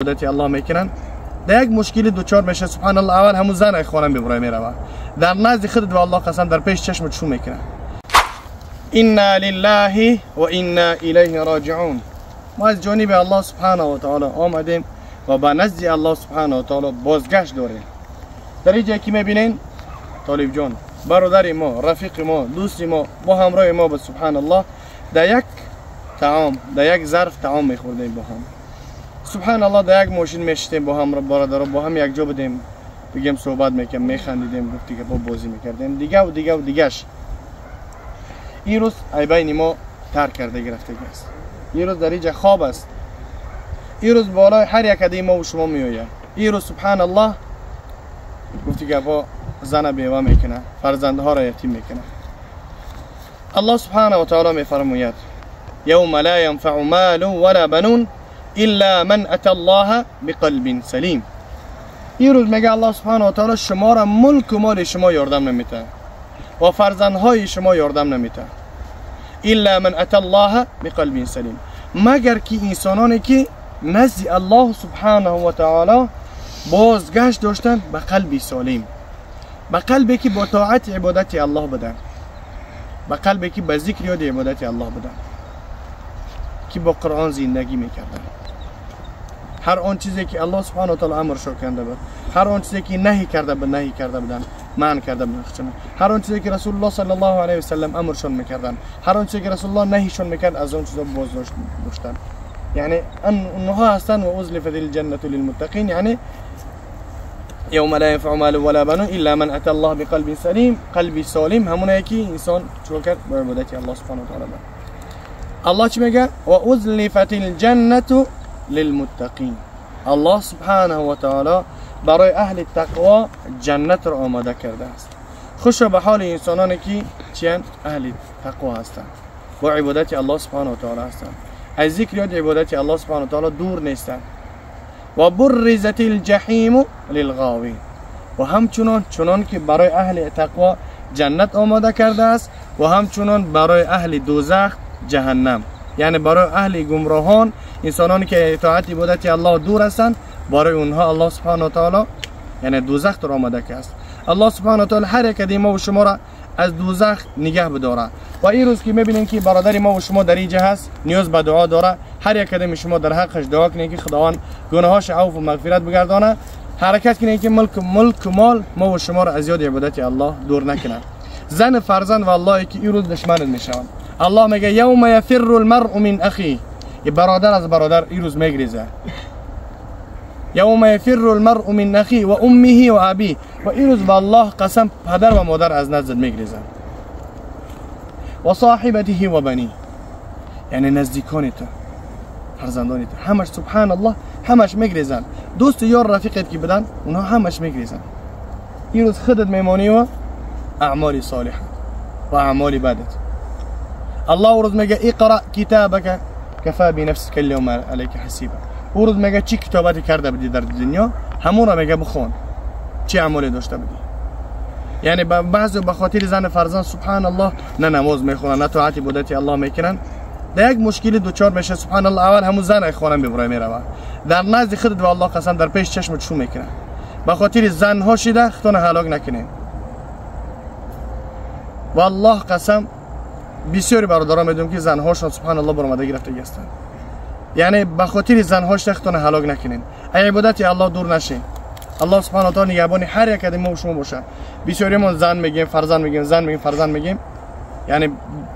عبادت الله میکنن در یک مشکلی دوچار میشه. سبحان الله، اول همون زن خانم میبره میروه در نزد خودت و الله قسم در پیش چشمت شو میکنه. انا لله و انا الیه راجعون. ما از جانب الله سبحانه و تعالی آمدیم و به نزد الله سبحانه و تعالی بازگشت داریم. در اینجا که میبینین طالب جان، برادر ما، رفیق ما، دوست ما، با همراه ما به سبحان الله در یک طعام، در یک ظرف طعام میخوردیم با هم. سبحان الله در یک ماشین میشتیم با هم، برادرها با هم یک جا بودیم، بگیم صحبت میکردیم، میخندیدیم، گفتی که با بازی میکردیم دیگه و دیگه و دیگهش. این روز ای بین ما ترک کرده گرفته است. این روز در اینجا خواب است. این روز بالای هر یک عده ما و شما میآید. این روز سبحان الله گفتی که با زن بیوه میکنه، فرزندها را یتیم میکنه. الله سبحانه و تعالی میفرماید یوم لا ينفع مال ولا بنون الا من اتى الله بقلب سلیم. این روز میگه الله سبحانه و تعالی شما را ملک و مال شما یاردم نمیته و فرزندهای شما یاردم نمیته، الا من اتى الله بقلب سلیم، مگر که انسانانی که نزد الله سبحانه و تعالی بازگشت داشتن به قلبی سالم، به قلبی که با طاعت عبادت الله بدن، به قلبی که به ذکر یاد عبادت الله بدن، که با قرآن زندگی میکردن. هر آن چیزی که الله سبحانه و تعالی امرش کرده بود، هر آن چیزی که نهی کرده بود، نهی کرده بودن، منع کرده بودن، هر آن چیزی که رسول الله صلی الله علیه و سلم امرشون میکردن، هر آن چیزی که رسول الله نهیشون میکرد، از آن چیزا بازداشت داشتن. یعنی اونها هستن و ازلفت الجنة للمتقین، یعنی یوم لا ينفع مال ولا بنون الا من اتى الله بقلب سلیم. قلبی سالم همونه که انسان چون کرد با عبادت الله سبحانه و تعالی. الله چی میگه؟ و ازلفت الجنة للمتقین. الله سبحانه و تعالی برای اهل تقوا جنت را آماده کرده است. خوش به حال انسانانی که چیان؟ اهل تقوا هستند، با عبادت الله سبحانه و تعالی هستند، از ذکر یاد عبادت الله سبحانه و تعالی دور نیستند. و برزت الجحیم للغاوین. و همچنان چنان که برای اهل تقوا جنت آماده کرده است و همچنان برای اهل دوزخ جهنم، یعنی برای اهل گمراهان، انسانانی که اطاعت عبادت الله دور هستند، برای اونها الله سبحانه و تعالی یعنی دوزخ را آماده کرده است. الله سبحانه و تعالی هر یک از ما و شما را از دوزخ نگه بداره. و این روز که میبینیم که برادر ما و شما در اینجا هست، نیاز به دعا داره، هر یک از شما در حقش دعا کنید که خداوند گناهاش عفو و مغفرت بگردانه. حرکت کنید که ملک و مال ما و شما را از یاد عبادت الله دور نکنه. زن، فرزند و الله که این روز دشمنت میشوند. الله میگه یوم یفر المرء من اخیه، برادر از برادر این روز میگریزه. یوم یفر المرء من اخیه و امه و ابیه. و این روز به الله قسم پدر و مادر از نزد میگریزن. و صاحبته و بنیه، یعنی نزدیکان تو، فرزندان تو، همش سبحان الله همش میگریزن. دوست یار رفیقت که بدن اونها همش میگریزن. این روز خودت میمانی و اعمال صالحه و اعمال بدت. الله روز میگه اقرأ کتابک کفا بنفسک اليوم علیک حسیبا. او روز میگه چی کتابتی کرده بودی در دنیا، همون را میگه بخون، چه اعمالی داشته بودی. یعنی بعضی به خاطر زن فرزند سبحان الله نه نماز میخونن، نه طاعت عبادت الله میکنن، در یک مشکلی دوچار میشه. سبحان الله اول همون زن خانم میبره میروه در نزد خودت و الله قسم در پیش چشمت شو میکنه. به خاطر زنها شده خودتون هلاک نکنین. و الله قسم بسیاری برادران میدونم که زنهاشون سبحان الله برآمده گرفته هستند. یعنی به خاطر زنهاش خودتون هلاک نکنین، عبادت الله دور نشین. الله سبحانه و تعالی نگهبان هر یک از ما و شما باشه. بسیاریمون زن میگیم، فرزند میگیم، زن میگیم، فرزند میگیم. یعنی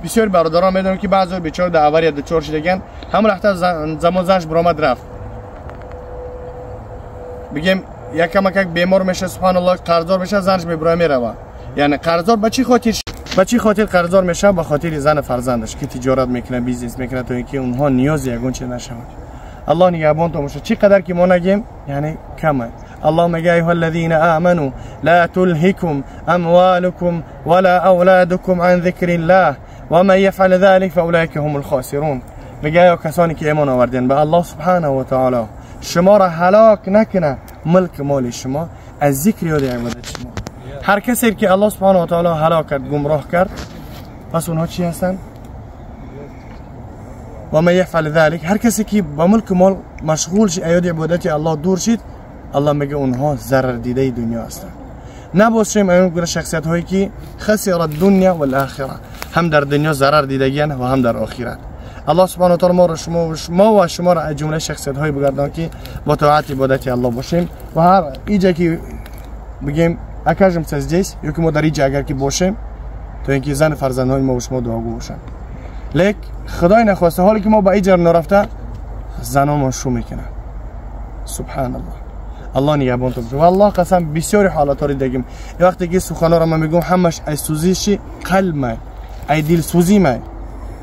بسیاری برادران میدونم که بعضی بیچاره در اول یا دوچار شدگن، همون لحظه زمان زنش برآمد رفت. بگیم یکم یک بیمار میشه سبحان الله قرضدار میشه، زنش میبره میروه. یعنی قرضدار به چی خاطر؟ به چی خاطر قرضدار میشه؟ به خاطر زن فرزندش که تجارت میکنه، business میکنه، تا اینکه اونها نیاز یگون چیز نشود. الله نگهبان تو باشه. چی قدر که ما نگیم یعنی کمه. الله میگه ایها الذین آمنوا لا تلهکم اموالکم ولا اولادکم عن ذکر الله و من یفعل ذلك فاولئک هم الخاسرون. میگه یا کسانی که ایمان آوردین به الله سبحانه و تعالی، شما را هلاک نکنه ملک مال شما از ذکر یاد عبادت شما. هر کسی که الله سبحانه و تعالی هلاک کرد، گمراه کرد، پس اونها چی هستن؟ و من یفعل ذلك، هر کسی که با ملک مال مشغول شید، ایاد عبادت الله دور شید، الله میگه اونها ضرر دیده دنیا هستند. نباشیم ایون گونه شخصیت هایی که خسر الدنیا والآخره، هم در دنیا ضرر دیدگین و هم در آخرت. الله سبحانه و تعالی ما را شما و شما را از جمله شخصیت های بگردان که با طاعت عبادت الله باشیم و هر ایجا که بگیم окажемся здесь، یا که ما در اینجا اگر که باشیم تا اینکه زن فرزندهای ما و شما دعاگو باشند. لیک خدای نخواسته حالی که ما به اینجا نرفته زنان ما شو میکنن. سبحان الله، الله نگهبان تو باشه. والله قسم بسیاری حالت ها رو دیدیم. وقتی که سخنا را من میگم همش از سوزش قلب من، ای دل سوزی من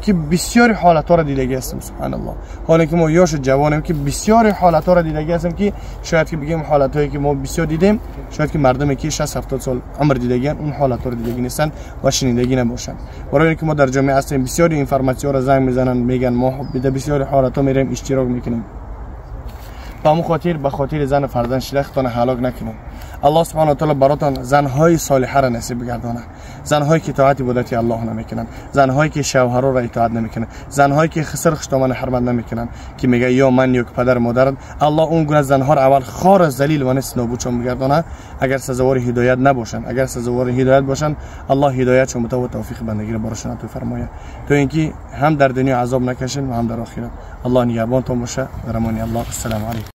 که بسیاری حالت ها را دیدگی هستم. سبحان الله، حالا که ما یاش جوانیم که بسیاری حالت ها را دیدگی هستم که شاید که بگیم حالت هایی که ما بسیار دیدیم، شاید که مردمی که 60 70 سال عمر دیدگی اون حالت ها را دیدگی نیستن و شنیدگی نباشن. برای اینکه ما در جامعه هستیم بسیاری информация را زنگ میزنن میگن ما به بسیاری حالت ها میریم اشتراک میکنیم. به همون خاطر به خاطر زن فرزند شلختان هلاک نکنیم. الله سبحانه و تعالی براتان زنهای صالحه را نصیب بگردانه، زنهایی که اطاعت عبادت الله نمیکنن، زنهایی که شوهرها را اطاعت نمیکنن، زنهایی که خسر خوشدامن حرمت نمیکنن که میگه یا من یا پدر مادرت. الله اون گونه زنها را اول خار ذلیل و نیست نابودشون بگردانه اگر سزاوار هدایت نباشن. اگر سزاوار هدایت باشن الله هدایتشون بده و توفیق بندگی را براشون عطا فرمایه تا اینکه هم در دنیا عذاب نکشن و هم در آخرت. الله نگهبانتون باشه. در امان الله. السلام علیکم.